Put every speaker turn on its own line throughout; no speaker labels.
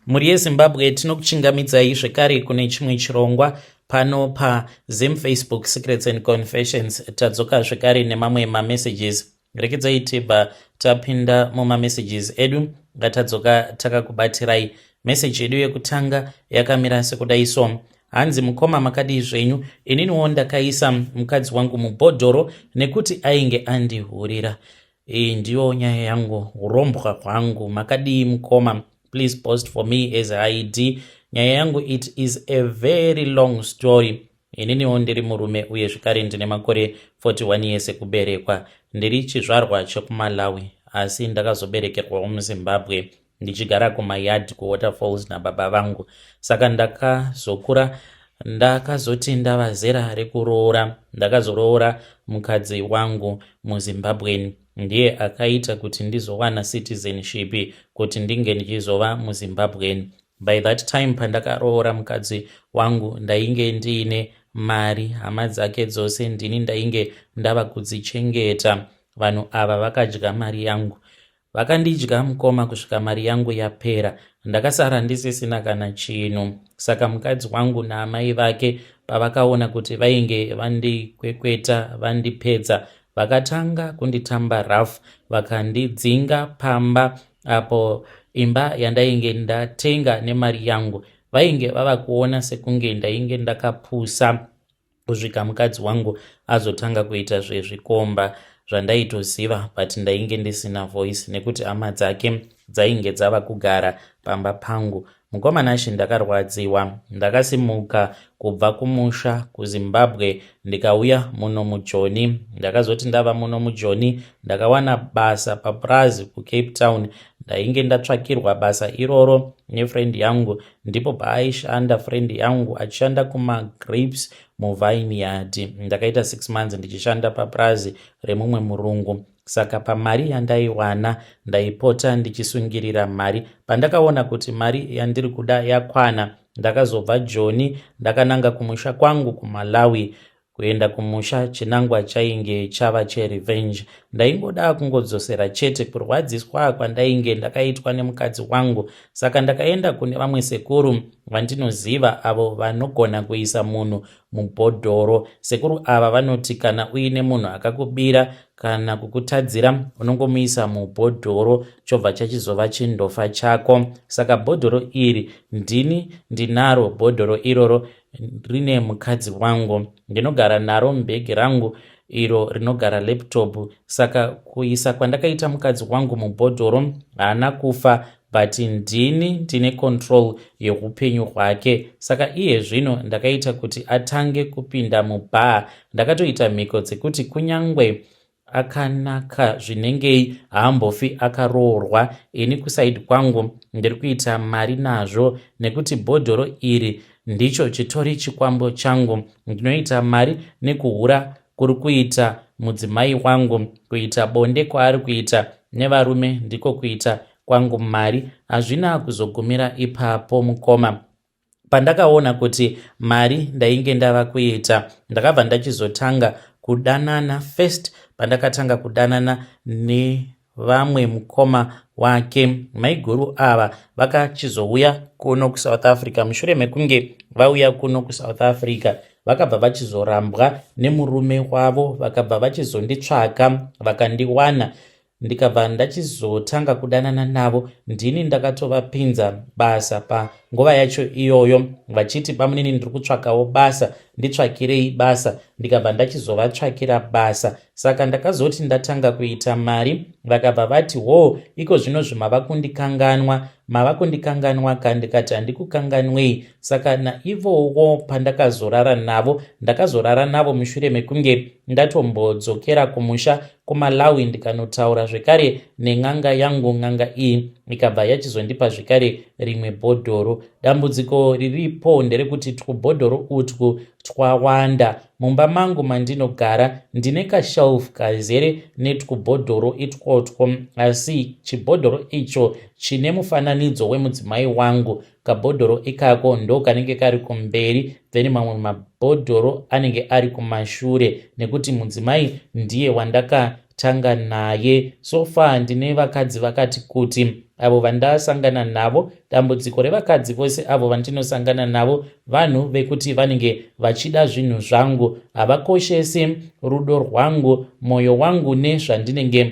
Mhuri yeZimbabwe, tinokuchingamidzai zvekare kune chimwe chirongwa pano paZim Facebook Secrets and Confessions. Tadzoka zvekare nemamwe mamessages. Rekedzai tibva tapinda mumamessages edu ngatadzoka takakubatirai. Message yedu yekutanga yakamira sekudai so. Hanzi, mukoma, makadii zvenyu? Ininiwo ndakaisa mukadzi wangu mubhodhoro nekuti ainge andihurira. Iyi ndiyo nyaya yangu, urombwa hwangu. Makadii mukoma? Please post for me as ID. Nyaya yangu, it is a very long story. Ininiwo ndiri murume uye zvekare ndine makore 41 years ekuberekwa. Ndiri chizvarwa chekuMalawi, asi ndakazoberekerwawo muZimbabwe, ndichigara kumayard kuWaterfalls nababa vangu. Saka ndakazokura, ndakazoti ndava zera rekuroora, ndakazoroora mukadzi wangu muZimbabweni. Ndiye akaita kuti ndizowana citizenship, kuti ndinge ndichizova muZimbabweni. By that time pandakaroora mukadzi wangu, ndainge ndiine mari. Hama dzake dzose ndini ndainge ndava kudzichengeta. Vanhu ava vakadya mari yangu, vakandidya mukoma, kusvika mari yangu yapera. Ndakasara ndisisina kana chinhu. Saka mukadzi wangu naamai vake pavakaona kuti vainge vandikwekweta, vandipedza, vakatanga kunditamba rough, vakandidzinga pamba apo, imba yandainge ndatenga nemari yangu. Vainge vava kuona sekunge ndainge ndakapusa, kusvika mukadzi wangu azotanga kuita zvezvikomba zvandaitoziva, but ndainge ndisina voice nekuti hama dzake dzainge dzava kugara pamba pangu. Mukoma Nashe, ndakarwadziwa. Ndakasimuka kubva kumusha kuZimbabwe, ndikauya muno muJoni. Ndakazoti ndava muno muJoni, ndakawana basa papurazi kuCape Town. Ndainge ndatsvakirwa basa iroro nefriend yangu. Ndipo paaishanda friend yangu, achishanda kumagrapes muvineyard. Ndakaita 6 months ndichishanda papurazi remumwe murungu. Saka pamari yandaiwana, ndaipota ndichisungirira mari. Pandakaona kuti mari yandiri kuda yakwana, ndakazobva Joni, ndakananga kumusha kwangu kuMalawi. Kuenda kumusha, chinangwa chainge chava cherevenge. Ndaingoda kungodzosera chete kurwadziswa kwandainge ndakaitwa nemukadzi wangu. Saka ndakaenda kune vamwe sekuru vandinoziva, avo vanogona kuisa munhu mubhodhoro. Sekuru ava vanoti kana uine munhu akakubira kana kukutadzira, unongomuisa mubhodhoro, chobva chachizova chindofa chako. Saka bhodhoro iri ndini ndinaro. Bhodhoro iroro rine mukadzi wangu. Ndinogara naro mubhegi rangu iro rinogara laptop. Saka kuisa kwandakaita mukadzi wangu mubhodhoro, haana kufa, but ndini ndine control yeupenyu hwake. Saka iye zvino ndakaita kuti atange kupinda mubhaa. Ndakatoita mhiko dzekuti kunyangwe akanaka zvinengei, haambofi akaroorwa. Ini kuside kwangu ndiri kuita mari nazvo, nekuti bhodhoro iri ndicho chitori chikwambo changu. Ndinoita mari nekuhura kuri kuita mudzimai wangu. Kuita bonde kwaari kuita nevarume ndiko kuita kwangu mari. Hazvina kuzogumira ipapo, mukoma. Pandakaona kuti mari ndainge ndava kuita, ndakabva ndachizotanga kudanana. First pandakatanga kudanana nevamwe mukoma wake, maiguru ava vakachizouya kuno kuSouth Africa. Mushure mekunge vauya kuno kuSouth Africa, vakabva vachizorambwa nemurume wavo, vakabva vachizonditsvaka, vakandiwana, ndikabva ndachizotanga kudanana navo. Ndini ndakatovapinza basa panguva yacho iyoyo, vachiti, "Bamunini, ndiri kutsvakawo basa, nditsvakirei basa." Ndikabva ndachizovatsvakira basa. Saka ndakazoti ndatanga kuita mari, vakabva vati, "Wo, iko zvino zvimava kundikanganwa, mava kundikanganwa ka?" Ndikati, "Handikukanganwei." Saka naivowo pandakazorara navo, ndakazorara navo mushure mekunge ndatombodzokera kumusha kuMalawi, ndikanotaura zvekare nen'anga yangu. N'anga iyi ikabva yachizondipa zvekare rimwe bhodhoro. Dambudziko riripo nderekuti twubhodhoro utwu twawanda mumba mangu mandinogara. Ndine kashelf kazere netwubhodhoro itwotwo, asi chibhodhoro icho chine mufananidzo wemudzimai wangu, kabhodhoro ikako ndo kanenge kari kumberi, then mamwe mabhodhoro anenge ari kumashure, nekuti mudzimai ndiye wandaka. Tanga naye. So far ndine vakadzi vakati kuti avo vandasangana navo. Dambudziko revakadzi vose avo vandinosangana navo vanhu vekuti vanenge vachida zvinhu zvangu, havakoshesi rudo rwangu, mwoyo wangu nezvandinenge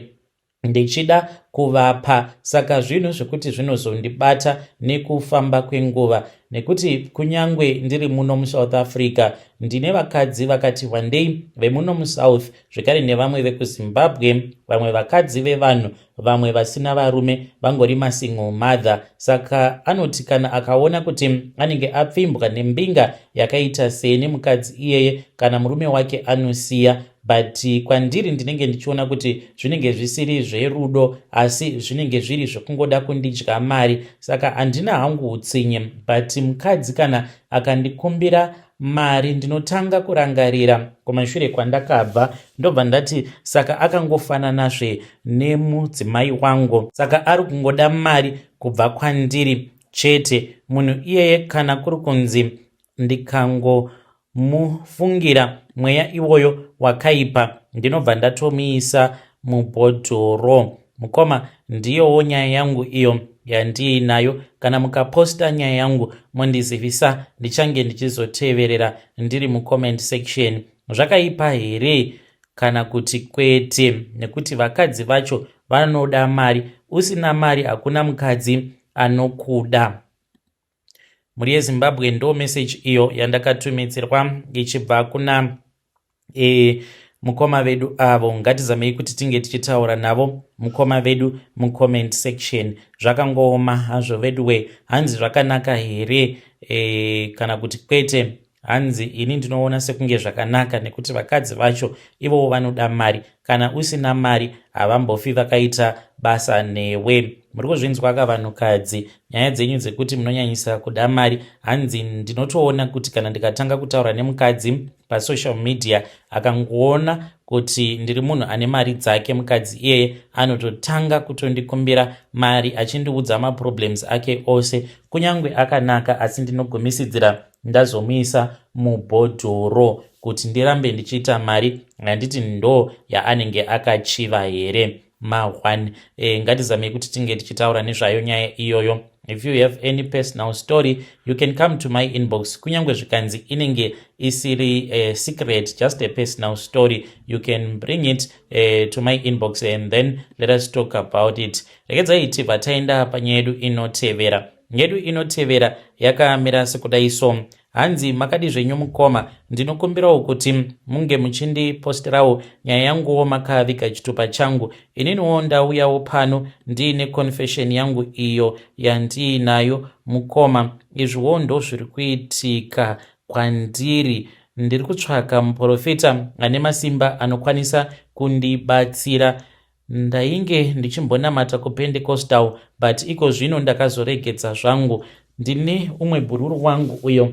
ndichida kuvapa. Saka zvinhu zvekuti zvinozondibata nekufamba kwenguva, nekuti kunyange ndiri muno muSouth Africa ndine vakadzi vakati wandei vemuno muSouth, zvekare nevamwe vekuZimbabwe, vamwe vakadzi vevanhu, vamwe vasina varume, vangori masingle mother. Saka anoti kana akaona kuti anenge apfimbwa nembinga yakaita seni, mukadzi iyeye kana murume wake anosiya. But kwandiri ndinenge ndichiona kuti zvinenge zvisiri zverudo, asi zvinenge zviri zvekungoda kundidya mari. Saka handina hangu utsinye, but mukadzi kana akandikumbira mari ndinotanga kurangarira kumashure kwandakabva, ndobva ndati saka akangofananazve nemudzimai wangu, saka ari kungoda mari kubva kwandiri chete. Munhu iyeye kana kuri kunzi ndikangomufungira mweya iwoyo wakaipa, ndinobva ndatomuisa mubhodhoro. Mukoma, ndiyowo nyaya yangu iyo yandiinayo. Kana mukaposta nyaya yangu mondizivisa, ndichange ndichizoteverera ndiri mucomment section. Zvakaipa here kana kuti kwete? Nekuti vakadzi vacho vanoda mari, usina mari hakuna mukadzi anokuda. Mhuri yeZimbabwe, ndo meseji iyo yandakatumidzirwa ichibva kuna mukoma vedu avo. Ngatizamei kuti tinge tichitaura navo mukoma vedu mucomment section. Zvakangooma hazvo veduwe. Hanzi zvakanaka here kana kuti kwete? Hanzi ini ndinoona sekunge zvakanaka, nekuti vakadzi vacho ivowo vanoda mari. Kana usina mari havambofi vakaita basa newe. Muri kuzvinzwa ka vanhukadzi, nyaya dzenyu dzekuti munonyanyisa kuda mari. Hanzi ndinotoona kuti kana ndikatanga kutaura nemukadzi pasocial media, akangoona kuti ndiri munhu ane mari dzake, mukadzi iyeye anototanga kutondikumbira mari achindiudza maproblems ake ose, kunyange akanaka, asi ndinogumisidzira ndazomuisa mubhodhoro kuti ndirambe ndichiita mari. Handiti ndo yaanenge akachiva here ma1? Ngatizamei kuti tinge tichitaura nezvayo nyaya iyoyo. If you have any personal story, you can come to my inbox. Kunyange zvikanzi inenge isiri secret, just a personal story, you can bring it to my inbox and then let us talk about it. Regedzai tibva taenda panyaya yedu inotevera. Yedu inotevera yakamira sekudai so. Hanzi, makadi zvenyu mukoma? Ndinokumbirawo kuti munge muchindiposterawo nyaya yanguwo makaviga chitupa changu. Ininiwo ndauyawo pano ndiine confession yangu iyo yandiinayo. Mukoma, izviwo ndo zviri kuitika kwandiri. Ndiri kutsvaka muprofita ane masimba anokwanisa kundibatsira. Ndainge ndichimbonamata kuPentecostal, but iko zvino ndakazoregedza zvangu. Ndine umwe bhururu wangu uyo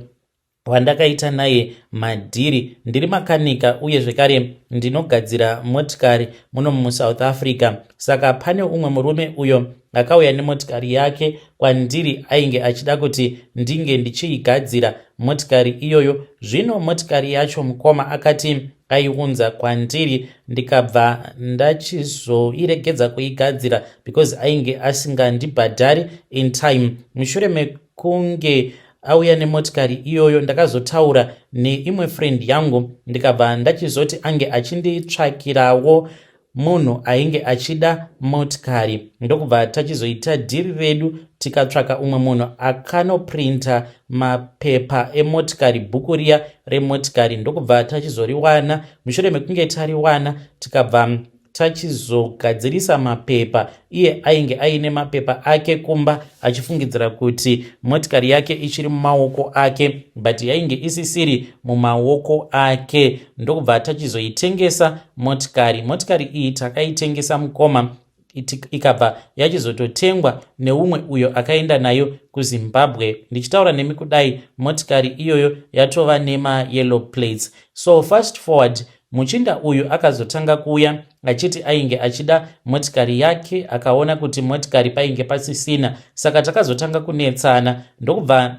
wandakaita naye madhiri. Ndiri makanika uye zvekare ndinogadzira motikari muno muSouth Africa. Saka pane umwe murume uyo akauya nemotikari yake kwandiri, ainge achida kuti ndinge ndichiigadzira motikari iyoyo. Zvino motikari yacho, mukoma, akati aiunza kwandiri, ndikabva ndachizoiregedza kuigadzira because ainge asingandibhadhari in time. Mushure mekunge auya nemotikari iyoyo, ndakazotaura neimwe friend yangu, ndikabva ndachizoti ange achinditsvakirawo munhu ainge achida motikari. Ndokubva tachizoita dhiri redu, tikatsvaka umwe munhu akanoprinta mapepa emotikari, bhuku riya remotikari, ndokubva tachizoriwana. Mushure mekunge tariwana, tikabva tachizogadzirisa mapepa. Iye ainge aine mapepa ake kumba, achifungidzira kuti motikari yake ichiri mumaoko ake, but yainge isisiri mumaoko ake. Ndokubva tachizoitengesa motikari. Motikari iyi takaitengesa, mukoma, ikabva yachizototengwa neumwe uyo akaenda nayo kuZimbabwe. Ndichitaura nemi kudai, motikari iyoyo yatova nemayellow plates. So fast forward, muchinda uyu akazotanga kuuya achiti ainge achida motikari yake. Akaona kuti motikari painge pasisina, saka takazotanga kunetsana, ndokubva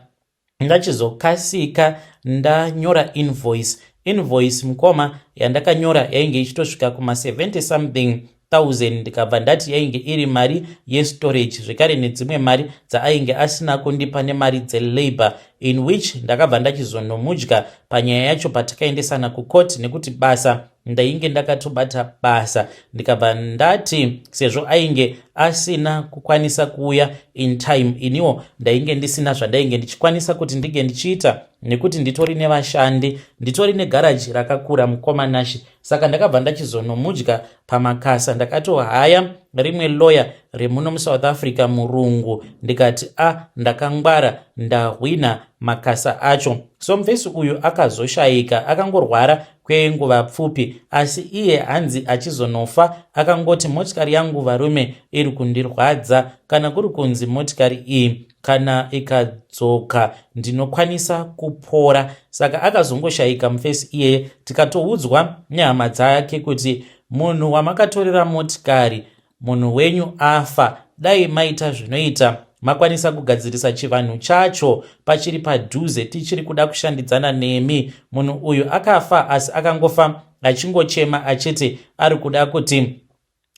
ndachizokasika ndanyora invoice. Invoice mukoma yandakanyora yainge ichitosvika kuma 70 something thousand, ndikabva ndati yainge iri mari yestorage zvekare nedzimwe mari dzaainge asina kundipa nemari dzelabour, in which ndakabva ndachizonomudya panyaya yacho patakaendesana kucourt, nekuti basa ndainge ndakatobata basa. Ndikabva ndati sezvo ainge asina kukwanisa kuuya in time, iniwo ndainge ndisina zvandainge ndichikwanisa kuti ndinge ndichiita, nekuti nditori nevashandi, nditori negaraji rakakura, mukoma Nashi. Saka ndakabva ndachizonomudya pamakasa. Ndakatohaya rimwe lawyer remuno muSouth Africa, murungu, ndikati a ah, ndakangwara, ndahwina makasa acho. So mufesi uyu akazoshayika, akangorwara kwenguva pfupi, asi iye hanzi achizonofa akangoti, "Motikari yangu varume iri kundirwadza. Kana kuri kunzi motikari iyi kana ikadzoka ndinokwanisa kupora." Saka akazongoshayika mufesi iyeye. Tikatoudzwa nehama dzake kuti munhu wamakatorera motikari, munhu wenyu afa. Dai maita zvinoita, makwanisa kugadzirisa chivanhu chacho pachiri padhuze, tichiri kuda kushandidzana nemi. Munhu uyu akafa, asi akangofa achingochema achiti ari kuda kuti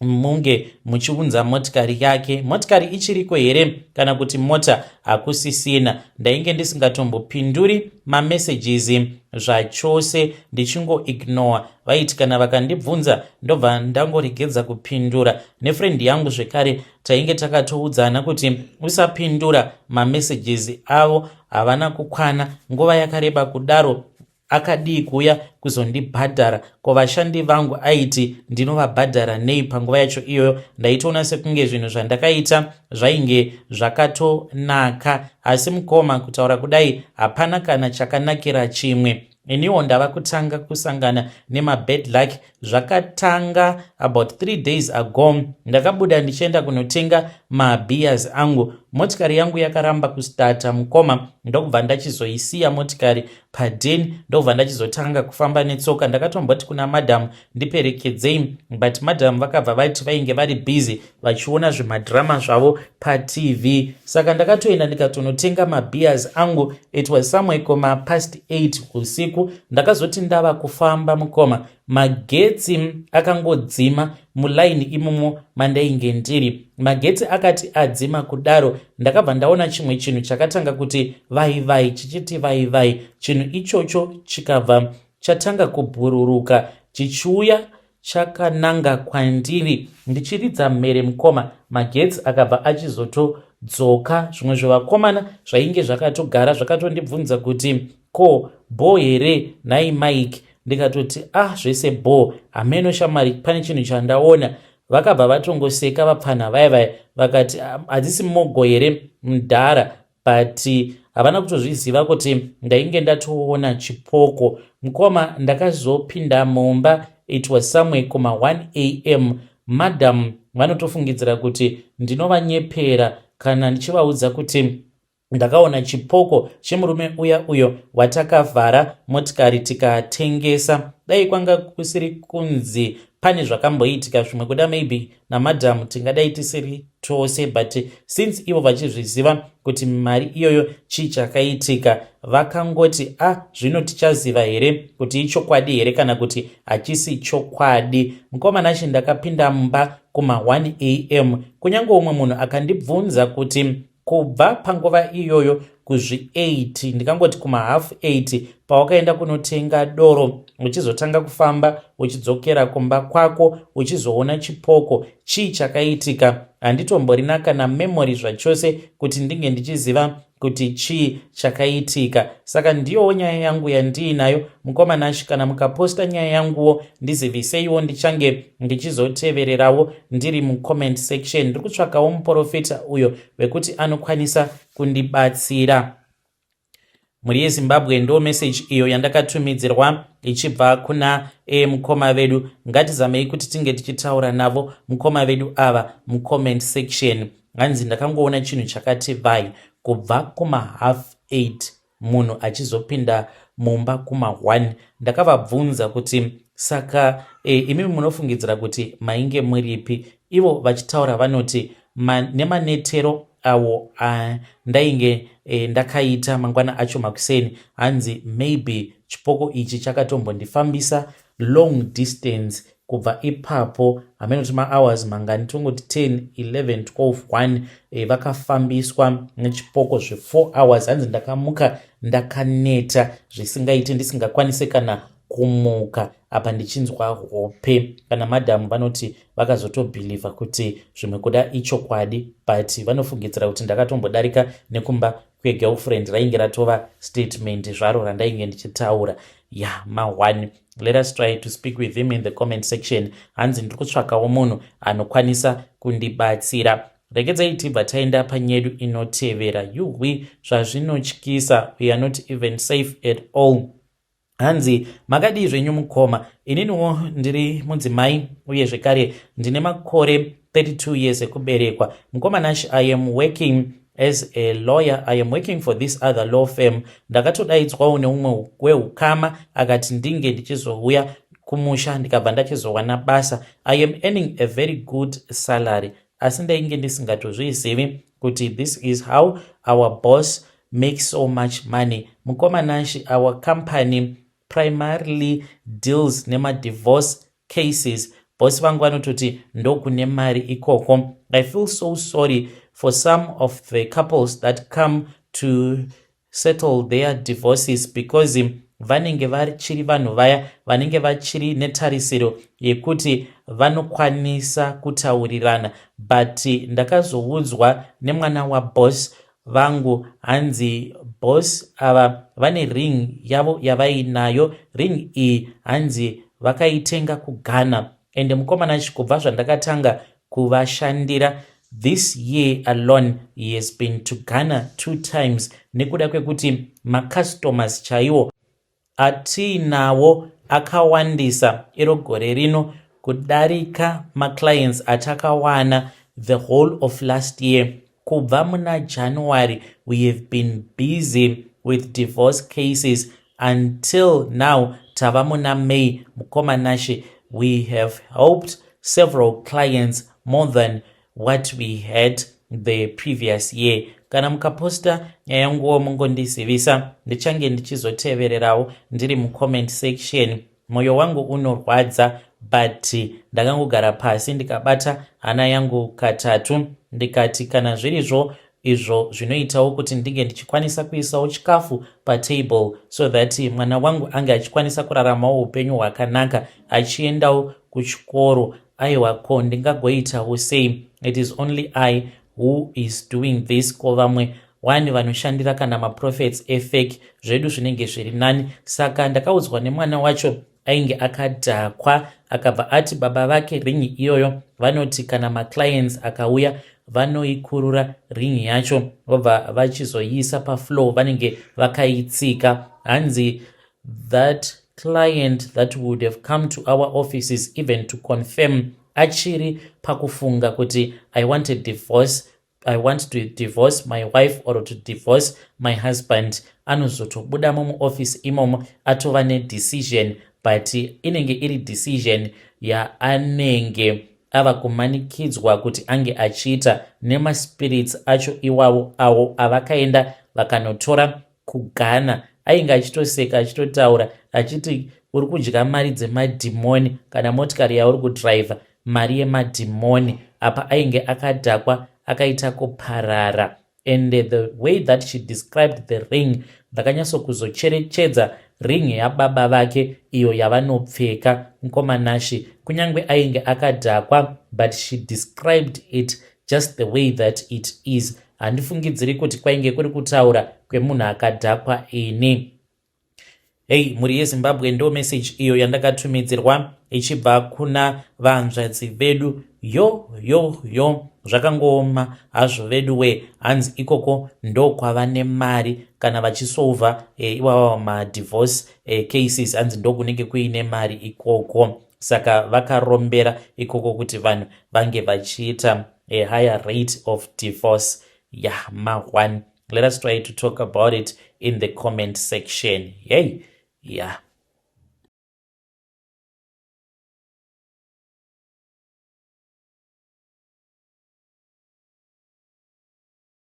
munge muchiunza motikari yake. Motikari ichiriko here kana kuti mota hakusisina? Ndainge ndisingatombopinduri mamessages zvachose, ndichingoignore. Vaiti kana vakandibvunza, ndobva ndangoregedza kupindura. Nefriend yangu zvekare tainge takatoudzana kuti usapindura mamessages avo, havana kukwana. Nguva yakareba kudaro, akadii kuuya kuzondibhadhara? Ko vashandi vangu aiti ndinovabhadhara nei? Panguva yacho iyoyo ndaitoona sekunge zvinhu zvandakaita zvainge zvakatonaka, asi mukoma, kutaura kudai, hapana kana chakanakira chimwe. Iniwo ndava kutanga kusangana nemabad luck. Zvakatanga about 3 days ago. Ndakabuda ndichienda kunotenga mabeers angu. Motikari yangu yakaramba kustata, mukoma, ndokubva ndachizoisiya motikari padeni, ndokubva ndachizotanga kufamba netsoka. Ndakatomboti kuna madam, "Ndiperekedzei," but madam vakabva vati vainge vari busy vachiona zvemadhirama zvavo paTV. Saka ndakatoenda ndikatonotenga mabeers angu. It was somewhere kuma past 8 usiku. Ndakazoti ndava kufamba, mukoma, magetsi akangodzima mulaini imomo mandainge ndiri. Magetsi akati adzima kudaro, ndakabva ndaona chimwe chinhu chakatanga kuti vai vai, chichiti vai vai. Chinhu ichocho chikabva chatanga kubhururuka chichiuya chakananga kwandiri, ndichiridza mhere. Mukoma, magetsi akabva achizotodzoka. Zvimwe zvevakomana zvainge zvakatogara zvakatondibvunza kuti, "Ko bho here nhai Mike?" Ndikatoti, "Ah, zvese bho, hameno shamwari, pane chinhu chandaona." Vakabva vatongoseka vapfana vaya vaya, vakati, "Hadzisi mogo here mudhara?" But havana kutozviziva kuti ndainge ndatoona chipoko. Mukoma, ndakazopinda mumba, it was somewhere kuma 1 am. Madam vanotofungidzira kuti ndinovanyepera kana ndichivaudza kuti ndakaona chipoko chemurume uya uyo watakavhara motikari tikatengesa. Dai kwanga kusiri kunzi pane zvakamboitika zvimwe kuda maybe namadhamu, tingadai tisiri tose, but since ivo vachizviziva kuti mari iyoyo chii chakaitika, vakangoti, "A ah, zvino tichaziva here kuti ichokwadi here kana kuti hachisi chokwadi?" Mukoma Nashi, ndakapinda mumba kuma1 am. Kunyange umwe munhu akandibvunza kuti kubva panguva iyoyo kuzvi8, ndikangoti kuma 8:30 pawakaenda kunotenga doro, uchizotanga kufamba uchidzokera kumba kwako uchizoona chipoko, chii chakaitika, handitomborina kana memory zvachose kuti ndinge ndichiziva kuti chii chakaitika. Saka ndiyowo nyaya yangu yandiinayo, mukoma Nashi. Kana mukaposta nyaya yanguwo, ndiziviseiwo, ndichange ndichizotevererawo ndiri mucomment section. Ndiri kutsvakawo muprofita uyo wekuti anokwanisa kundibatsira. Mhuri yeZimbabwe, ndo meseji iyo yandakatumidzirwa ichibva kuna mukoma vedu. Ngatizamei kuti tinge tichitaura navo mukoma vedu ava mucomment section. Hanzi, "Ndakangoona chinhu chakati vai kubva kuma 8:30, munhu achizopinda mumba kuma1." Ndakavabvunza kuti, "Saka imimi munofungidzira kuti mainge muripi?" Ivo vachitaura vanoti nemanetero. awo andainge ndakaita mangwana acho makuseni. Hanzi maybe chipoko ichi chakatombondifambisa long distance kubva ipapo, hamene kuti mahours mangani, tongoti 10, 11, 12, 1. Vakafambiswa nechipoko zve4 hours. Hanzi ndakamuka ndakaneta zvisingaiti, ndisingakwanisi kana kumuka, apa ndichinzwa hope. Kana madhamu vanoti vakazotobhilivha kuti zvimwe kuda ichokwadi, but vanofungidzira kuti ndakatombodarika nekumba kwegirlfriend, rainge ratova statement zvaro randainge ndichitaura. Ya, ma1. Let us try to speak with him in the comment section. Hanzi ndiri kutsvakawo munhu anokwanisa kundibatsira. Regedzai tibva taenda panyedu inotevera. Yuhwi, zvazvinotyisa, we are not even safe at all. Hanzi makadii zvenyu mukoma? Ininiwo ndiri mudzimai uye zvekare ndine makore 32 years ekuberekwa. Mukoma Nash, I am working as a lawyer. I am working for this other law firm. Ndakatodaidzwawo neumwe weukama akati ndinge ndichizouya kumusha, ndikabva ndachizowana basa. I am earning a very good salary, asi ndainge ndisingatozvizivi kuti this is how our boss makes so much money. Mukoma Nashi, our company primarily deals nemadivorce cases. Bosi vangu vanototi ndokune mari ikoko. I feel so sorry for some of the couples that come to settle their divorces, because vanenge vachiri vanhu vaya vanenge vachiri netarisiro yekuti vanokwanisa kutaurirana. But ndakazoudzwa nemwana waboss vangu, hanzi boss ava vane ring yavo yavainayo. Ring iyi hanzi vakaitenga kuGhana. Ende mukomana, kubva zvandakatanga kuvashandira, this year alone he has been to Ghana two times, nekuda kwekuti macustomers chaiwo atiinawo akawandisa iro gore rino kudarika maclients atakawana the whole of last year. Kubva muna January we have been busy with divorce cases until now tava muna May. Mukoma Nashe, we have helped several clients more than what we had the previous year. Kana mukaposta nyaya yanguwo mungondizivisa, ndichange ndichizotevererawo ndiri mucomment section. Mwoyo wangu unorwadza, but ndakangogara pasi ndikabata hana yangu katatu, ndikati kana zvirizvo izvo zvinoitawo kuti ndinge ndichikwanisa kuisawo chikafu patable, so that mwana wangu ange achikwanisa kuraramawo upenyu hwakanaka, achiendawo kuchikoro, aiwa, ko ndingagoitawo sei? It is only I who is doing this. Ko vamwe wani vanoshandira kana maprofets efake, zvedu zvinenge zviri nani. Saka ndakaudzwa nemwana wacho ainge akadhakwa, akabva ati baba vake ringi iyoyo vanoti kana maclients akauya vanoikurura ringi yacho, vobva vachizoiisa pafloor, vanenge vakaitsika. Hanzi that client that would have come to our offices even to confirm, achiri pakufunga kuti I want a divorce, I want to divorce my wife or to divorce my husband, anozotobudamo muofisi imomo atova nedecision, but inenge iri decision yaanenge ava kumanikidzwa kuti ange achiita nemaspirits acho iwawo awo avakaenda vakanotora kuGhana. Ainge achitoseka achitotaura achiti uri kudya mari dzemadhimoni, kana motikari yauri kudhiraivha mari yemadhimoni. Apa ainge akadhakwa akaita kuparara. And the way that she described the ring, ndakanyatsokuzocherechedza ring yababa vake iyo yavanopfeka. Mukoma Nashi, kunyange ainge akadhakwa, but she described it just the way that it is. Handifungidziri kuti kwainge kuri kutaura kwemunhu akadhakwa ini. Hei, mhuri yeZimbabwe, ndo meseji iyo yandakatumidzirwa ichibva kuna vanzvadzi vedu. Yo yo yo, zvakangooma hazvo vedu we. Hanzi ikoko ndokwava nemari kana vachisolva iwawa madivorce cases. Hanzi ndokunenge kuine mari ikoko, saka vakarombera ikoko kuti vanhu vange vachiita a higher rate of divorce. Ya, ma1. Let us try to talk about it in the comment section. Hey, yeah.